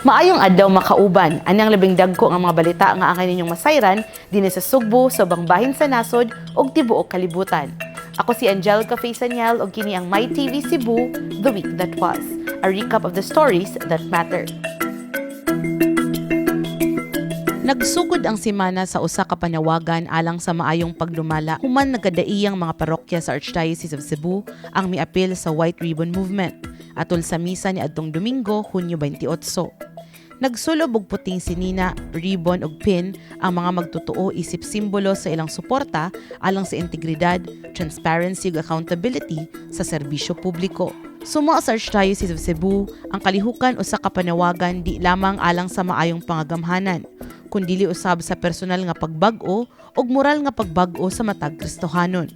Maayong adlaw, makauban. Anang labing dagko nga mga balita nga angay ninyong masayran dinhi sa Sugbo, sa ubang bahin sa nasod ug tibuok kalibutan. Ako si Angelica Faisaniel ug kini ang My TV Cebu, The Week That Was. A recap of the stories that matter. Nagsugod ang semana sa usa ka panawagan alang sa maayong pagdumala human nagkadaiyang mga parokya sa Archdiocese of Cebu ang miapil sa White Ribbon Movement atol sa misa ni adtong Domingo, Hunyo 28. Nagsulob og puting sinina, ribbon ug pin ang mga magtotoo isip simbolo sa ilang suporta alang sa integridad, transparency ug accountability sa serbisyo publiko. Sumo sa Archdiocese of Cebu, ang kalihukan usa ka panawagan di lamang alang sa maayong pangagamhanan, kundili usab sa personal nga pagbag-o ug moral nga pagbag-o sa matag Kristohanon.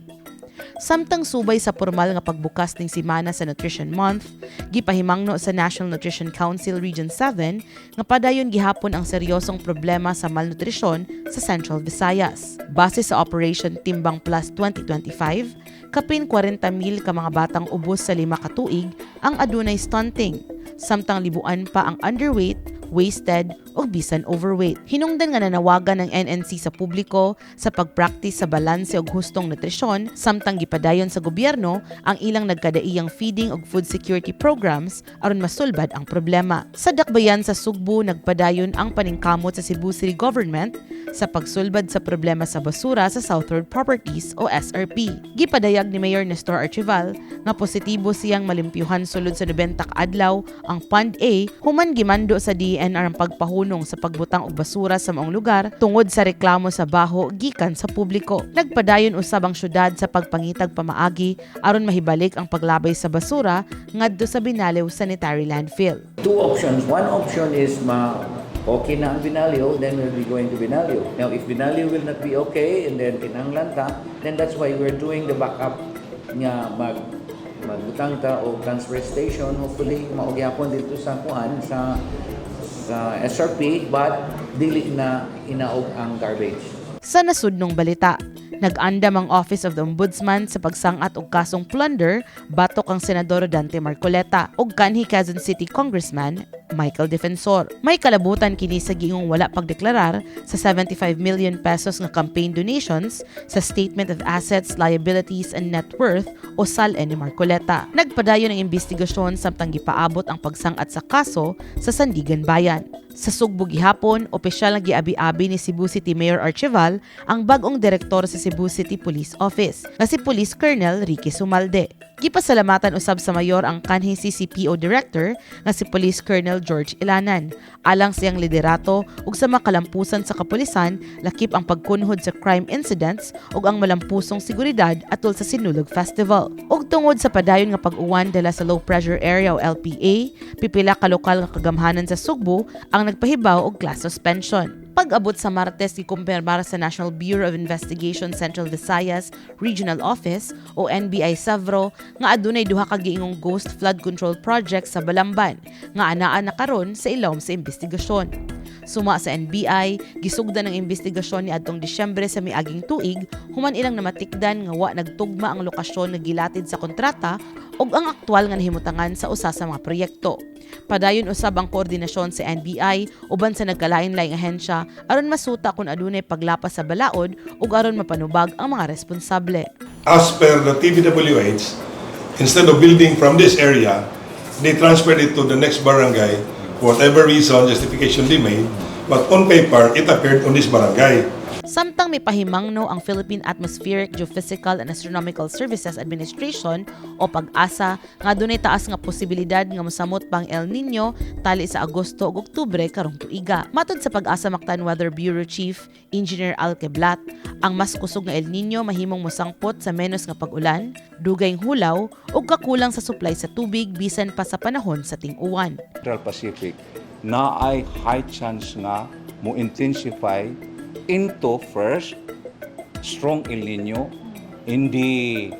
Samtang subay sa formal nga pagbukas ning semana sa Nutrition Month, gipahimangno sa National Nutrition Council Region 7 nga padayon gihapon ang seryosong problema sa malnutrisyon sa Central Visayas. Base sa Operation Timbang Plus 2025, kapin 40 mil ka mga batang ubos sa 5 ka tuig ang adunay stunting, samtang libuan pa ang underweight, wasted o bisan overweight. Hinungdan nga nanawagan ng NNC sa publiko sa pagpraktis sa balanse ug hustong nutrisyon samtang gipadayon sa gobyerno ang ilang nagkadaiyang feeding ug food security programs aron masulbad ang problema. Sa dakbayan sa Sugbo, nagpadayon ang paningkamot sa Cebu City Government sa pagsulbad sa problema sa basura sa South Road Properties o SRP. Gipadayag ni Mayor Nestor Archival nga positibo siyang malimpyuhan sulod sa 90 ka adlaw ang Pond A human gimando sa DENR ang pagpahunong sa pagbutang og basura sa maong lugar tungod sa reklamo sa baho gikan sa publiko. Nagpadayon usab ang syudad sa pagpangitag pamaagi aron mahibalik ang paglabay sa basura ngadto sa Binaliw Sanitary Landfill. Two options. One option is ma okay na ang Binaliw, then we'll be going to Binaliw. Now, if Binaliw will not be okay, and then kinahanglan ta, then that's why we're doing the backup nga magbutang ta og transfer station, hopefully mao gyapon dito sa kuan sa SRP, but dili na inaog ang garbage. Sa nasudnong balita, nag-andam ang Office of the Ombudsman sa pagsangat og kasong plunder batok ang Senador Dante Marcoleta ug kanhi Quezon City Congressman Michael Defensor. May kalabutan kini sa giingong wala pagdeklarar sa 75 million pesos nga campaign donations sa Statement of Assets, Liabilities and Net Worth o SALN ni Marcoleta. Nagpadayon ang investigasyon samtang gipaabot ang pagsangat sa kaso sa Sandiganbayan. Sa Sugbo gihapon, opisyal nga giabi-abi ni Cebu City Mayor Archival ang bag-ong direktor sa Cebu City Police Office nga si Police Colonel Ricky Sumalde. Gipasalamatan usab sa mayor ang kanhi CCPO Director nga si Police Colonel George Ilanan alang siyang liderato ug sa makalampusan sa kapulisan, lakip ang pagkunhod sa crime incidents ug ang malampusong seguridad atol sa Sinulog Festival. Ug tungod sa padayon nga pag-uwan dala sa low pressure area o LPA, pipila ka lokal nga kagamhanan sa Sugbo ang nagpahibaw og class suspension. Pag-abot sa Martes, gikumpirmar sa National Bureau of Investigation Central Visayas Regional Office o NBI Savro nga adunay duha ka giingong ghost flood control project sa Balamban nga anaa na karon sa ilawom sa investigasyon. Suma sa NBI, gisugdan ang investigasyon ni adtong Disyembre sa miaging tuig human ilang namatikdan nga wa nagtugma ang lokasyon nga gilatid sa kontrata ug ang aktwal nga nahimutangan sa usa sa mga proyekto. Padayon usab ang koordinasyon sa NBI uban sa nagkalain-laing ahensya aron masuta kung adunay paglapas sa balaod ug aron mapanubag ang mga responsable. As per the TPWH, instead of building from this area, they transferred it to the next barangay, for whatever reason, justification they made, but on paper, it appeared on this barangay. Samtang may pahimangno ang Philippine Atmospheric, Geophysical and Astronomical Services Administration o PAGASA nga dunay taas nga posibilidad nga mosamot pang El Nino tali sa Agosto ug Oktubre karong tuiga. Matod sa PAGASA Mactan Weather Bureau Chief Engineer Al Queblat, ang mas kusog nga El Nino mahimong mosangpot sa menos nga pag-ulan, dugayng hulaw ug kakulang sa supply sa tubig bisan pa sa panahon sa ting-uwan. Central Pacific na ay high chance nga mo intensify into first strong El Nino in the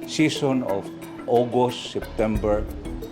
season of August, September,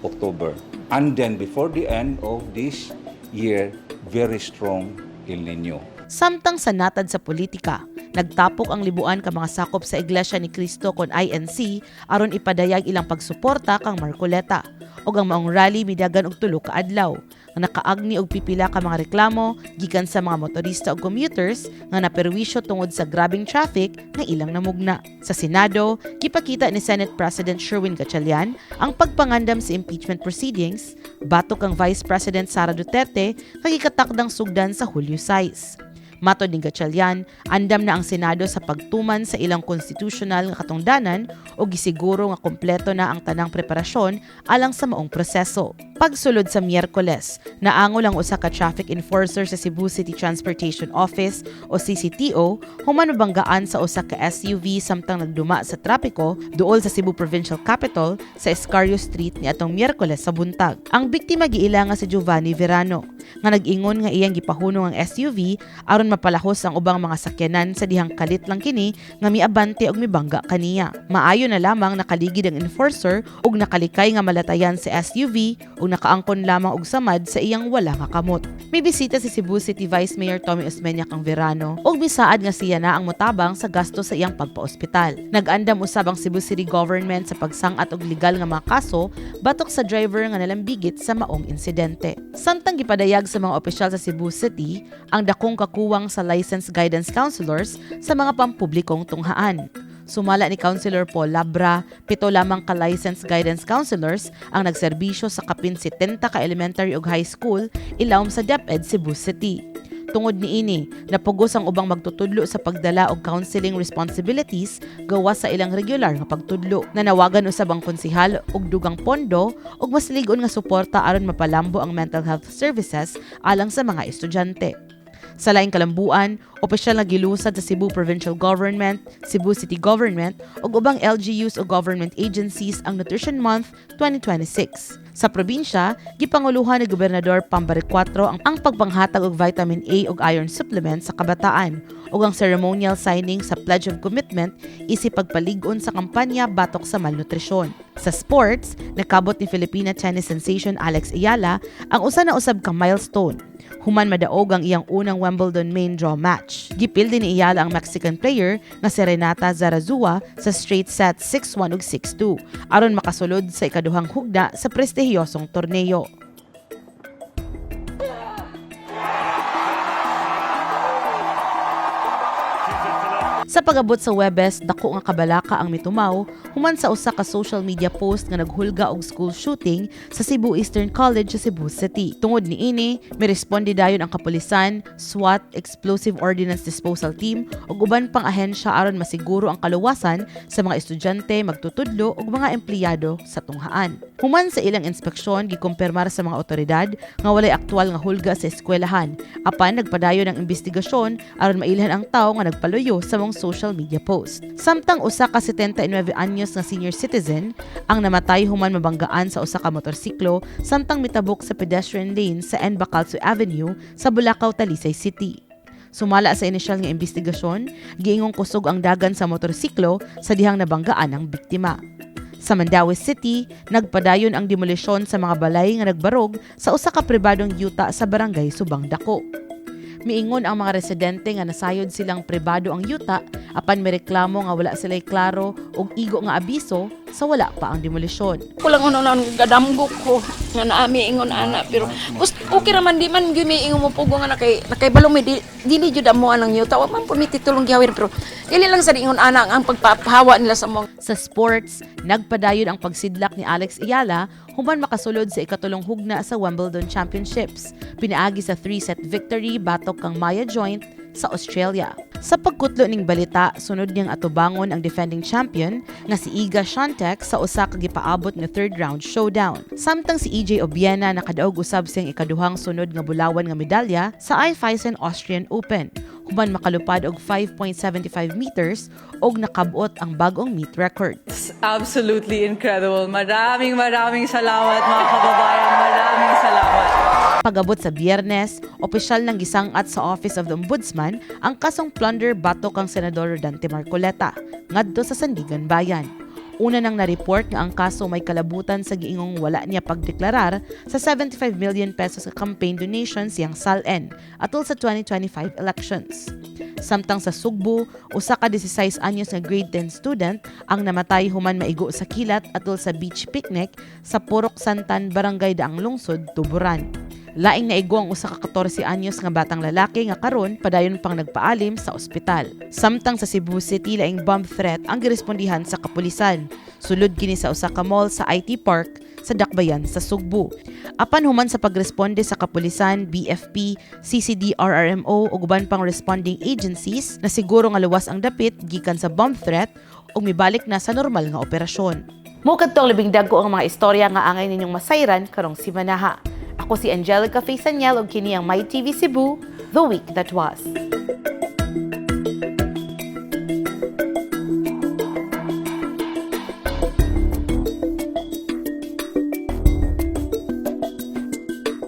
October. And then before the end of this year, very strong El Nino. Samtang sa natad sa politika, nagtapok ang libuan ka mga sakop sa Iglesia ni Cristo kon INC aron ipadayag ilang pagsuporta kang Marcoleta. Ug ang maong rally midagan og 3 ka adlaw nga nga nakaagni og pipila ka mga reklamo gikan sa mga motorista ug commuters nga naperwisyo tungod sa grabeng traffic nga ilang namugna. Sa Senado, gipakita ni Senate President Sherwin Gatchalian ang pagpangandam sa impeachment proceedings batok kang Vice President Sara Duterte kag gikatakdang sugdan sa Hulyo 6. Matod ni Gatchalian, andam na ang Senado sa pagtuman sa ilang konstitusyonal nga katungdanan o gisiguro nga kompleto na ang tanang preparasyon alang sa maong proseso. Pagsulod sa Miyerkules, naangol ang usa ka traffic enforcer sa Cebu City Transportation Office o CCTO human mabanggaan sa usa ka SUV samtang nagduma sa trapiko duol sa Cebu Provincial Capitol sa Escario Street niadtong Miyerkules sa buntag. Ang biktima giila nga si Giovanni Verano nga nag-ingon nga iyang gipahunong ang SUV aron mapalahos ang ubang mga sakyanan sa dihang kalit lang kini nga miabante og mibangga kaniya. Maayo na lamang nakaligid ang enforcer ug nakalikay nga malatayan sa SUV ug nakaangkon lamang og samad sa iyang wala nga kamot. May bisita si Cebu City Vice Mayor Tommy Osmeña kang Verano ug misaad nga siya na ang motabang sa gasto sa iyang pagpaospital. Nag-andam usab ang Cebu City Government sa pagsangat og legal nga mga kaso batok sa driver nga nalambigit sa maong insidente. Samtang gipadayag sa mga opisyal sa Cebu City ang dakong kakuwang sa licensed guidance counselors sa mga pampublikong tunghaan. Sumala ni Councilor Paul Labra, 7 lamang ka licensed guidance counselors ang nagserbisyo sa kapin 70 ka elementary ug high school ilawom sa DepEd Cebu City. Tungod niini, napugos ang ubang magtutudlo sa pagdala og counseling responsibilities gawas sa ilang regular nga pagtudlo. Nanawagan usab ang konsehal og dugang pondo ug mas lig-on nga suporta aron mapalambo ang mental health services alang sa mga estudyante. Sa laing kalambuan, opisyal na gilusad sa Cebu Provincial Government, Cebu City Government ug ubang LGUs o government agencies ang Nutrition Month 2026. Sa probinsya, gipanguluhan ni Gobernador Pam Baricuatro ang pagpanghatag og vitamin A ug iron supplement sa kabataan ug ang ceremonial signing sa Pledge of Commitment isip pagpalig-on sa kampanya batok sa malnutrisyon. Sa sports, nakabot ni Filipina tennis sensation Alex Eala ang usa na usab ka milestone human madaog ang iyang unang Wimbledon main draw match. Gipildi ni Eala ang Mexican player nga si Renata Zarazua sa straight set 6-1 ug 6-2 aron makasulod sa ikaduhang hugna sa prestihiyosong torneo. Sa pag-abot sa Webes, dako nga kabalaka ang mitumaw human sa usa ka social media post nga naghulga og school shooting sa Cebu Eastern College sa Cebu City. Tungod niini, miresponde dayon ang kapulisan, SWAT, Explosive Ordnance Disposal Team ug uban pang ahensya aron masiguro ang kaluwasan sa mga estudyante, magtutudlo ug mga empleyado sa tunghaan. Human sa ilang inspeksyon, gikumpirmar sa mga otoridad nga walay aktual nga hulga sa eskwelahan apan nagpadayon ang investigasyon aron mailhan ang tawo nga nagpaluyo sa mga social media post. Samtang usa ka 79 anyos nga senior citizen ang namatay human mabanggaan sa usa ka motorsiklo samtang mitabok sa pedestrian lane sa N. Bacalso Avenue sa Bulacau, Talisay City. Sumala sa inisyal nga investigasyon, giingong kusog ang dagan sa motorsiklo sa dihang nabanggaan ang biktima. Sa Mandaue City, nagpadayon ang demolisyon sa mga balay nga nagbarog sa usa ka pribadong yuta sa barangay Subang Dako. Miingon ang mga residente nga nasayod silang pribado ang yuta apan mireklamo nga wala sila'y klaro ug igo nga abiso sa wala pa ang demolisyon. Kulang ano na gadamgo ko nga naami ingon ana, pero okay ra man, di man gyud mi ingon mo pugo nga nakay balong mi dili jud amo anang yuta, wa man pud mi titulong gihawir, pero dili lang sa ingon ana ang pagpapahawa nila sa mga Sa sports, nagpadayon ang pagsidlak ni Alex Eala human makasulod sa ikatulong hugna sa Wimbledon Championships. Pinaagi sa 3-set victory batok kang Maya Joint sa Australia. Sa pagkutlo ning balita, sunod niyang atubangon ang defending champion nga si Iga Swiatek sa usa ka gipaabot nga third round showdown. Samtang si EJ Obiena nakadaog usab siyang ikaduhang sunod nga bulawan nga medalya sa Raiffeisen Austrian Open human makalupad og 5.75 meters og nakabot ang bag-ong meet record. It's absolutely incredible. Maraming maraming salamat, mga kababayan. Maraming salamat. Pag-abot sa Biyernes, opisyal nang gisangat sa Office of the Ombudsman ang kasong plunder batok kang Senador Rodante Marcoleta ngadto sa Sandiganbayan. Una nang na-report nga ang kaso may kalabutan sa giingong wala niya pagdeklarar sa 75 million pesos sa campaign donation siyang SALN atol sa 2025 elections. Samtang sa Sugbo, usa ka 16 anyos nga grade 10 student ang namatay human maigo sa kilat atol sa beach picnic sa Purok Santan, Barangay Daang Lungsod, Tuburan. Laing naigo ang usa ka 14 anyos nga batang lalaki nga karon padayon pang nagpaalim sa ospital. Samtang sa Cebu City, laing bomb threat ang girespondihan sa kapulisan. Sulod kini sa usa ka mall sa IT Park sa Dakbayan sa Sugbo. Apan human sa pagresponde sa kapulisan, BFP, CCD-RRMO ug uban pang responding agencies, na siguro nga luwas ang dapit gikan sa bomb threat ug mibalik na sa normal nga operasyon. Mao kadto ang labing dagko ang mga istorya nga angay ninyong masayran karong simanaha. Ako si Angelica Faisaniel ug kini ang My TV Cebu, The Week That Was.